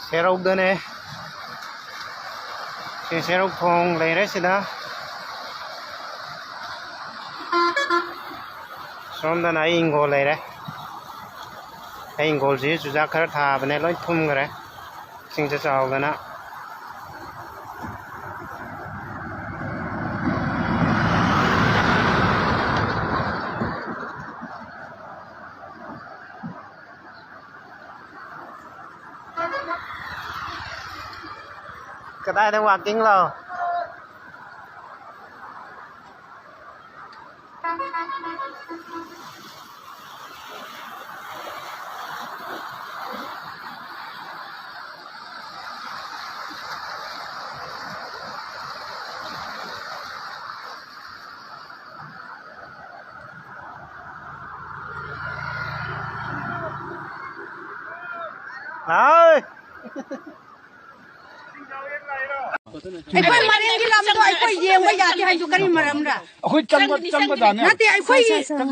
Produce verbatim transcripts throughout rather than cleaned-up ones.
ꯁꯦꯔꯧꯗꯅꯦ꯫ ꯁꯤ ꯁꯦꯔꯧ ꯊꯣꯡ ꯂꯩꯔꯦ ꯁꯤꯗ꯫ ꯁꯣꯝꯗꯅ ꯑꯩ ꯏꯪꯈꯣꯜ ꯂꯩꯔꯦ꯫ ꯑꯩ ꯏꯪꯈꯣꯜꯁꯤ ꯆꯨꯖꯥꯛ ꯈꯔ ꯊꯥꯕꯅꯦ, ꯂꯣꯏ ꯊꯨꯝꯈ꯭ꯔꯦ꯫ ꯏꯁꯤꯡꯁꯦ ꯆꯥꯎꯗꯅ꯫ ꯀꯗꯥꯏꯗ ꯋꯥꯛꯀꯤꯡꯂꯣ? ꯍꯥꯎ꯫ ꯑꯩꯈꯣꯏ ꯃꯔꯤꯡꯒꯤ ꯂꯝꯗꯣ ꯑꯩꯈꯣꯏ ꯌꯦꯡꯕ ꯌꯥꯗꯦ ꯍꯥꯏꯗꯨ ꯀꯔꯤ ꯃꯔꯝꯔ? ꯑꯩꯈꯣꯏ ꯆꯪꯕ, ꯆꯪꯕ ꯖꯥꯠꯅꯦ꯫ ꯅꯠꯇꯦ, ꯑꯩꯈꯣꯏ,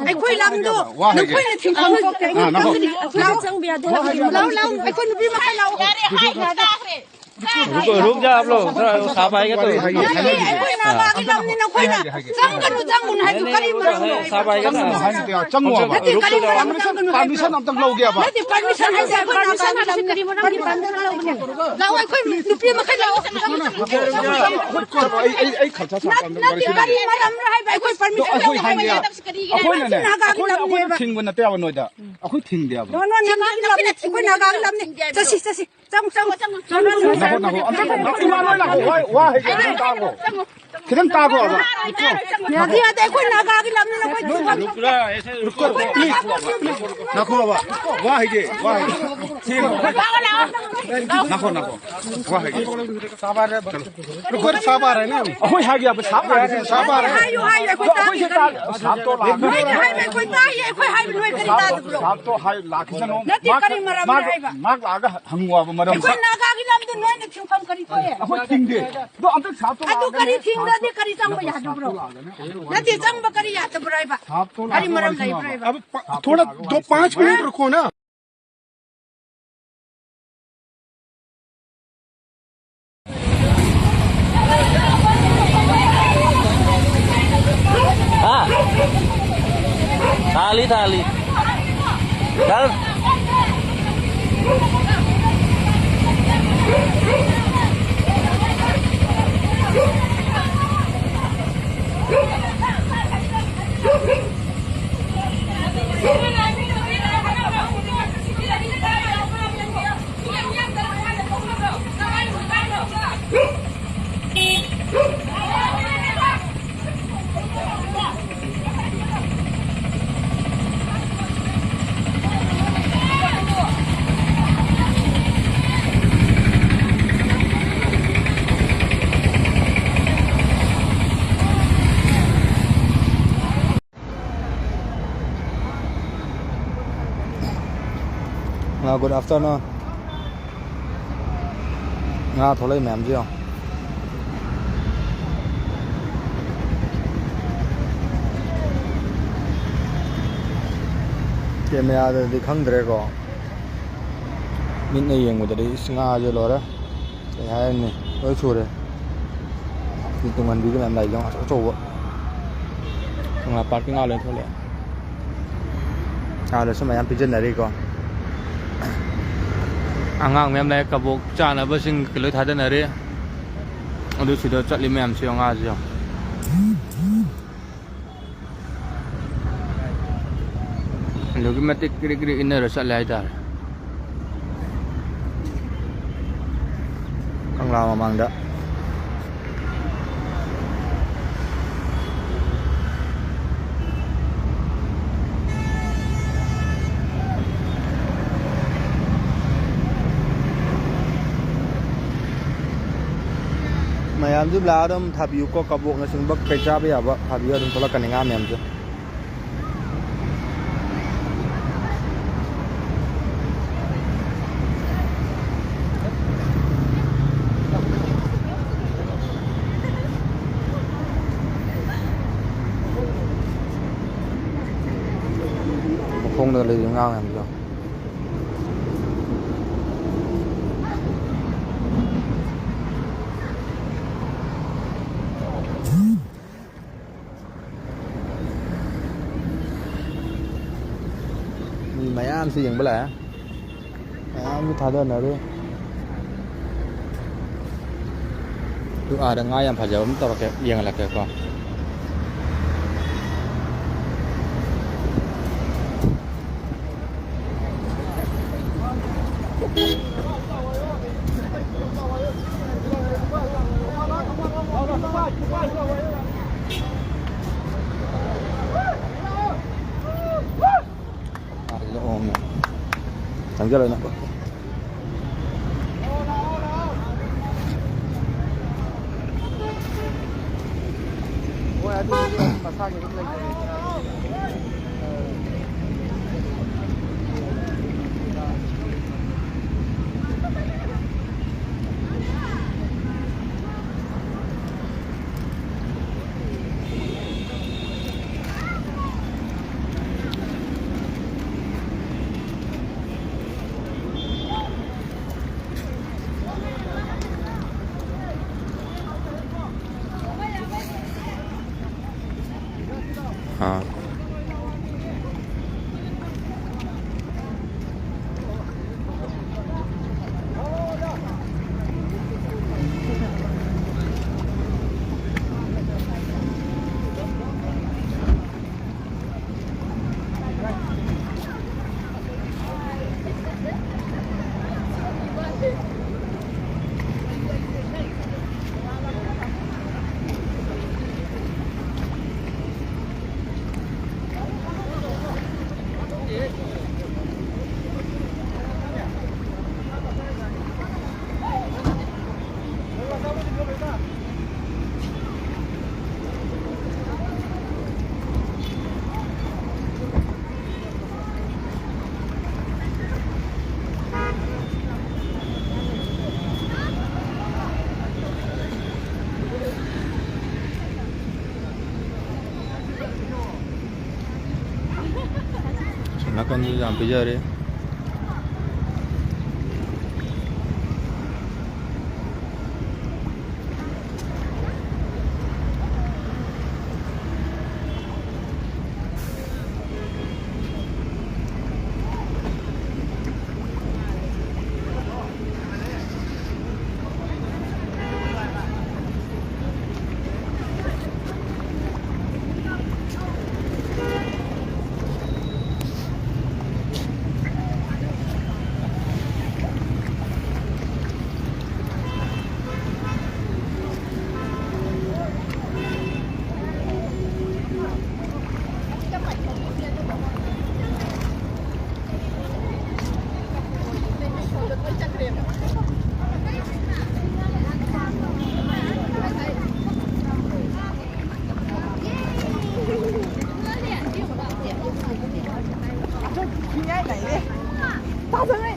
ꯑꯩꯈꯣꯏ ꯂꯝꯗꯣ ꯋꯥ ꯍꯥꯏꯒꯦ꯫ ꯅꯈꯣꯏꯅ ꯊꯤꯡꯐꯝ ꯊꯣꯛꯇꯦ꯫ ꯑꯥ, ꯅꯈꯣꯏ꯫ ꯆꯪꯕ ꯌꯥꯗꯦ ꯍꯥꯏꯕ ꯂꯥꯎ, ꯂꯥꯎ, ꯑꯩꯈꯣꯏ ꯅꯨꯄꯤ ꯃꯈꯩ ꯂꯥꯎ꯫ रुक, रुक जा आप लोग, थोड़ा साफ आएगा तो। ꯅꯠꯇꯦ, ꯑꯩꯈꯣꯏ ꯅꯥꯒꯥꯒꯤ ꯂꯝꯅꯤ, ꯅꯈꯣꯏꯅ ꯆꯪꯒꯅꯨ, ꯆꯪꯒꯅꯨ ꯍꯥꯏꯗꯨ ꯀꯔꯤ ꯃꯔꯝꯅꯣ? ꯍꯥꯏꯅꯗꯦ, ꯆꯪꯉꯣ ꯍꯥꯏꯕ꯫ ꯅꯠꯇꯦ, ꯀꯔꯤ ꯃꯔꯝꯅꯣ ꯆꯪꯒꯅꯨ ꯍꯥꯏꯗꯨ? Permission ꯑꯝꯇꯪ ꯂꯧꯒꯦꯕ꯫ ꯅꯠꯇꯦ, permission ꯍꯥꯏꯁꯦ ꯑꯩꯈꯣꯏ ꯅꯥꯒꯥꯒꯤ ꯂꯝꯅꯤ꯫ ꯂꯥꯛꯑꯣ, ꯑꯩꯈꯣꯏ ꯅꯨꯄꯤ ꯃꯈꯩ ꯂꯥꯛꯑꯣ꯫ ꯑꯩꯈꯣꯏ ꯀꯣꯏꯔꯣ, ꯑꯩ, ꯑꯩ, ꯑꯩ ꯈꯜ ꯆꯥ ꯆꯥ ꯅꯠ-, ꯅꯠꯇꯦ, ꯀꯔꯤ ꯃꯔꯝꯅꯣ ꯍꯥꯏꯕ? ꯑꯩꯈꯣꯏ permission ꯑꯩꯈꯣꯏ ꯂꯧꯒꯦ ꯍꯥꯏꯕ ꯍꯥꯏꯅꯦ꯫ ꯌꯥꯗꯕꯁꯦ ꯀꯔꯤꯒꯤꯅꯣ? ꯑꯩꯈꯣꯏꯅꯅꯦ, ꯅꯥꯒꯥꯒꯤ ꯑꯩꯈꯣꯏꯅ, ꯑꯩꯈꯣꯏꯅ ꯂꯝꯅꯦꯕ꯫ ꯊꯤꯡꯕ ꯅꯠꯇꯦꯕ ꯅꯣꯏꯗ꯫ ꯑꯩꯈꯣꯏ ꯊꯤꯡꯗꯦꯕ꯫ ꯅꯣ, ꯅꯣ, ꯅꯥꯒꯥꯒꯤ ꯂꯝꯅꯦ, ꯑꯩꯈꯣꯏ ꯅꯥꯒꯥꯒꯤ ꯂꯝꯅꯦ꯫ ꯆꯠꯁꯤ, ꯆꯠꯁꯤ꯫ ꯆꯪꯉꯣ, ꯆꯪꯉꯣ, ꯆꯪꯉꯣ, ꯆꯪꯉꯣ, ꯆꯪꯉꯣ, ꯆꯪꯉꯣ꯫ ꯉꯥꯏꯈꯣ, ꯉꯥꯏꯈꯣ, ꯑꯝꯇ ꯉꯥꯏꯈꯣ, ꯉꯥꯏꯈꯣ, ꯋꯥ, ꯋꯥ ꯍꯥꯏꯒꯦ, ꯈꯤꯇꯪ ꯇꯥꯈꯣ꯫ ꯈꯤꯇꯪ ꯇꯥꯈꯣ ꯍꯥꯏꯕ꯫ ꯌꯥꯗꯦ, ꯌꯥꯗꯦ, ꯑꯩꯈꯣꯏ ꯅꯥꯒꯥꯒꯤ ꯂꯝꯅꯤ, ꯅꯈꯣꯏ ꯊꯤꯡꯐꯝ ꯊꯣꯛꯇꯦ꯫ ꯉꯥꯏꯈꯣ, ꯉꯥꯏꯈꯣ, ꯋꯥ ꯍꯥꯏꯒꯦ, ꯋꯥ ꯍꯥꯏꯒꯦ꯫ ꯉꯥꯏꯈꯣ, ꯉꯥꯏꯈꯣ, ꯋꯥ ꯍꯥꯏꯒꯦ꯫ ꯑꯩꯈꯣꯏ ꯁꯥꯕ ꯍꯥꯏꯔꯦ꯫ ꯑꯩꯈꯣꯏ ꯍꯥꯏꯒꯦ ꯍꯥꯏꯕ ꯁꯥꯕ ꯍꯥꯏꯔꯦ꯫ ꯍꯥꯏꯌꯨ, ꯍꯥꯏꯌꯨ, ꯑꯩꯈꯣꯏ ꯇꯥꯒꯦ꯫ ꯑꯩꯈꯣꯏ ꯁꯥꯕ ꯇꯣ ꯂꯥꯛꯑꯦ꯫ ꯅꯣꯏꯅ ꯍꯥꯏꯕ ꯑꯩꯈꯣꯏ ꯇꯥꯏꯌꯦ, ꯑꯩꯈꯣꯏ ꯍꯥꯏꯕ ꯅꯣꯏ ꯀꯔꯤ ꯁꯥꯕ ꯇꯣ, ꯇꯥꯗꯕ꯭ꯔꯣ? ꯁꯥꯕ ꯇꯣ ꯍꯥꯏ ꯂꯥꯛꯈꯤꯁꯅꯨ꯫ ꯅꯠꯇꯦ, ꯃꯥ, ꯀꯔꯤ ꯃꯔꯝꯅꯣ ꯃꯥ, ꯍꯥꯏꯕ? ꯃꯥ ꯂꯥꯛꯑꯒ ꯍꯪꯉꯨ ꯍꯥꯏꯕ ꯃꯔꯝ꯫ ꯑꯩꯈꯣꯏ ꯅꯥꯒꯥꯒꯤ ꯂꯝꯗꯨ ꯅꯣꯏꯅ ꯊꯤꯡꯐꯝ ꯀꯔꯤ ꯊꯣꯛꯑꯦ? ꯑꯩꯈꯣꯏ ꯊꯤꯡꯗꯦ꯫ ꯑꯗꯣ ꯑꯝꯇ ꯁꯥꯕ ꯇꯣ ꯑꯗꯨ ꯂꯥꯛꯑꯒꯅꯦ꯫ ꯀꯔꯤ ꯊꯤꯡꯗ꯭ꯔꯗꯤ ꯀꯔꯤ ꯆꯪꯕ ꯌꯥꯗꯕ꯭ꯔꯣ? ꯅꯠꯇꯦ, ꯆꯪꯕ ꯀꯔꯤ ꯌꯥꯗꯕ꯭ꯔꯣ ꯍꯥꯏꯕ? ꯁꯥꯕ ꯇꯣ ꯀꯔꯤ ꯂꯥꯛꯑꯒ ꯃꯔꯝ ꯋꯥꯔꯤ ꯂꯩꯕ꯭ꯔꯣ ꯁꯥꯟꯅꯕ꯫ ꯍꯥꯏꯕ? अब प-, थोड़ा दो पाँच मिनट रुको ना। Thali, thali. Dal. ꯑ, good afternoon꯫ ꯉꯥ ꯊꯣꯛꯂꯛꯏ ꯃꯌꯥꯝꯁꯦ ꯌꯦꯡꯉꯣ꯫ ꯀꯦꯃꯦꯔꯥꯗꯗꯤ ꯈꯪꯗ꯭ꯔꯦꯀꯣ, ꯃꯤꯠꯅ ꯌꯦꯡꯕꯗꯗꯤ ꯏꯁ, ꯉꯥꯁꯦ ꯂꯣꯏꯔꯦ꯫ ꯀꯩ ꯍꯥꯏꯔꯅꯤ, ꯂꯣꯏ ꯁꯨꯔꯦ꯫ ꯁꯤ ꯇꯨꯡꯍꯟꯕꯤꯒ ꯃꯌꯥꯝ ꯂꯥꯛꯏꯗꯣ, ꯑꯆꯧ ꯑꯆꯧꯕ꯫ ꯀꯪꯂꯥ ꯄꯥꯠꯀꯤ ꯉꯥ ꯂꯣꯏ ꯊꯣꯛꯂꯛꯑꯦ꯫ ꯉꯥꯗꯁꯨ ꯃꯌꯥꯝ ꯄꯤꯖꯟꯅꯔꯤꯀꯣ꯫ ꯑꯉꯥꯡ ꯃꯌꯥꯝ ꯂꯥꯛꯑꯦ, ꯀꯕꯣꯛ ꯆꯥꯅꯕꯁꯤꯡ ꯂꯣꯏ ꯊꯥꯗꯅꯔꯦ꯫ ꯑꯗꯨ ꯁꯤꯗ ꯆꯠꯂꯤ ꯃꯌꯥꯝꯁꯦ ꯌꯦꯡꯉꯣ, ꯉꯥꯁꯦ ꯌꯦꯡꯉꯣ꯫ ꯑꯗꯨꯛꯀꯤ ꯃꯇꯤꯛ ꯀ꯭ꯔꯤꯛ ꯀ꯭ꯔꯤꯛ ꯏꯟꯅꯔ ꯆꯠꯂꯦ ꯍꯥꯏꯇꯥꯔꯦ꯫ ꯀꯪꯂꯥ ꯃꯃꯥꯡꯗ꯫ ꯃꯌꯥꯝꯁꯨ ꯂꯥꯛꯑ ꯑꯗꯨꯝ ꯊꯥꯕꯤꯌꯨꯀꯣ, ꯀꯕꯣꯛꯅꯆꯤꯡꯕ ꯀꯩ ꯆꯥꯕ ꯌꯥꯕ ꯊꯥꯕꯤꯌꯨ, ꯑꯗꯨꯝ ꯊꯣꯛꯂꯛꯀꯅꯤ ꯉꯥ ꯃꯌꯥꯝꯁꯨ꯫ ꯃꯈꯣꯡꯗ ꯂꯩꯔꯤꯕ ꯉꯥ ꯃꯌꯥꯝꯗꯣ꯫ ꯃꯤ ꯃꯌꯥꯝꯁꯨ ꯌꯦꯡꯕ ꯂꯥꯛꯑꯦ꯫ ꯃꯌꯥꯝꯁꯨ ꯊꯥꯗꯅꯔꯤ꯫ ꯑꯗꯨ ꯑꯥꯗ ꯉꯥ ꯌꯥꯝ ꯐꯖꯕ ꯑꯃ ꯇꯧꯔꯛꯀꯦ, ꯌꯦꯡꯍꯜꯂꯛꯀꯦꯀꯣ꯫ ꯆꯪꯁꯤꯜꯂꯣ ꯅꯪ꯫ ꯍꯣꯏ, ꯑꯗꯨꯕꯨꯗꯤ ꯃꯁꯥꯒꯤ ꯑꯗꯨꯝ ꯂꯩꯖꯔꯦ꯫ ꯑꯥ꯫ ꯅꯥꯀꯟꯗꯁꯨ ꯌꯥꯝ ꯄꯤꯖꯔꯤ꯫ ꯃꯤꯌꯥꯏ ꯅꯥꯏꯔꯦ꯫ ꯇꯥꯖꯔꯦ꯫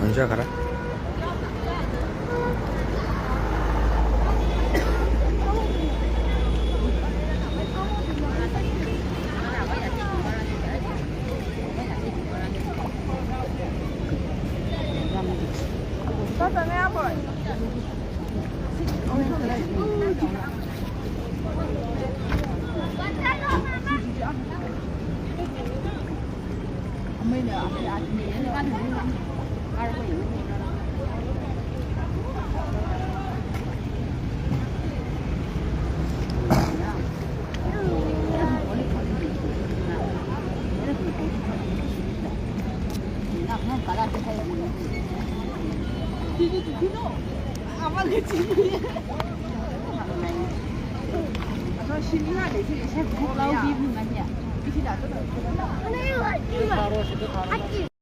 हुन्छ खरा।